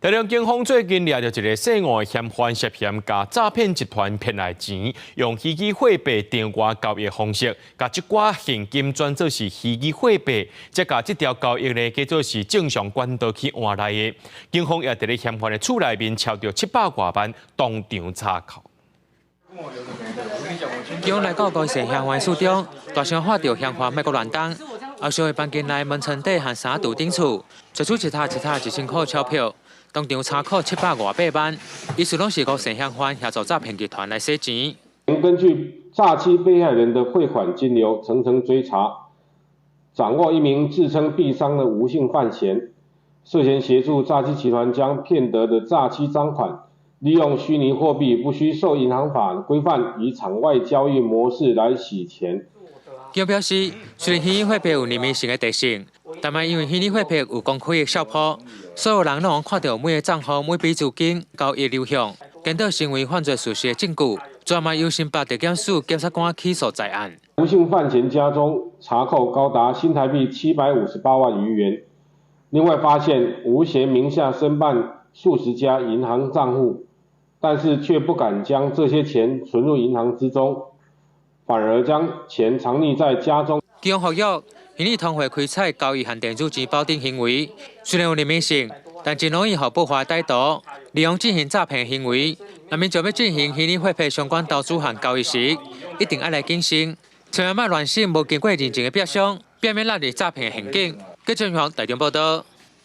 台中警方最近掠著一个涉案嫌犯涉嫌共詐騙集團騙來錢，用虛擬貨幣場外交易方式，共這寡現金轉做是虛擬貨幣，才共這條交易呢，假做是正常管道去換來的。警方也佇咧嫌犯的厝內面抄著700外萬，當場查扣。警方來到高姓嫌犯厝中，大聲喊著嫌犯莫閣亂動，後續的房間內門床底和衫櫥頂處，提出一沓一沓1000箍鈔票。當場查扣700外八萬，疑似攏是吳姓嫌犯協助詐騙集團來洗錢。根據詐欺被害人的匯款金流，層層追查，掌握一名自稱幣商的吳姓犯嫌，涉嫌協助詐欺集團將騙得的詐欺贓款，利用虛擬貨幣不需受銀行法規範，以場外交易模式來洗錢。警方表示，雖然虛擬貨幣有匿名性的特性，但係因為虛擬貨幣有公開的數簿，所有人攏會看著每个帳戶每筆資金交易流向，顛倒成為犯罪事實的證據，專門由新北地檢署檢察官起訴在案。吳姓犯嫌家中查扣高達新台幣758萬餘元，另外發現吳嫌名下申辦數十家銀行帳戶，但是卻不敢將這些錢存入銀行之中，反而將錢藏匿在家中。警方呼籲，虛擬通貨開採交易和電子錢包等行為，雖然有匿名性，但真容易予不法歹徒利用進行詐騙行為。若民眾欲進行虛擬貨幣相關投資和交易時，一定愛來謹慎，千萬莫亂信無經過認證的幣商，避免落入詐騙陷阱。記者台中報道。